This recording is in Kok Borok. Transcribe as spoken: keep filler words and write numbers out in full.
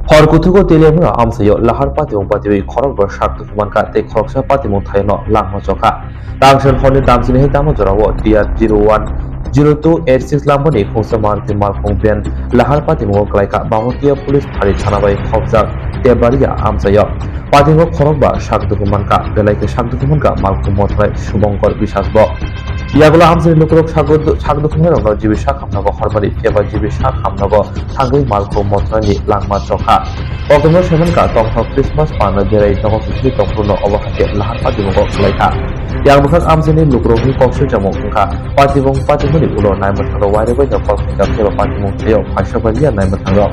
Hor kuthugo teliamano amchaio lahar patimung patiwi khorokba sak dukhu mankha tei khoroksa patimung thaiono langma chokha. Tangsel horni damsini hai tamo jorao T R zero one zero two eight six lambani khungsa Maruti malkhung ben lahar patimungo kwlaikha Bangladesh Police Phari thana bai khopjak Tebaria amchaio. Patingo khorokba sak dukhu mankha, belai khe sak dukhu mankha malkhung mothrai Subhankar Biswas bo. Yagulo amchaini lukurok sak dukhu manrokno jibi sak hamnago hormani phiya ba jibi sak hamnago thangwi malkhung mothraini langma chokha. Koktwma saimankha tongthok Christmas panna berai nogo kiphilwi tongphuru no obo hai khe lahar patimungo kwlaikha. Yang bwkhak amchaini lukurokni kok swijamung wngkha patimung patimungni ulo naimwthangno wairwi bai no kok khaikha phiya ba patimung thaio phaisa bai liya naimwthangrok.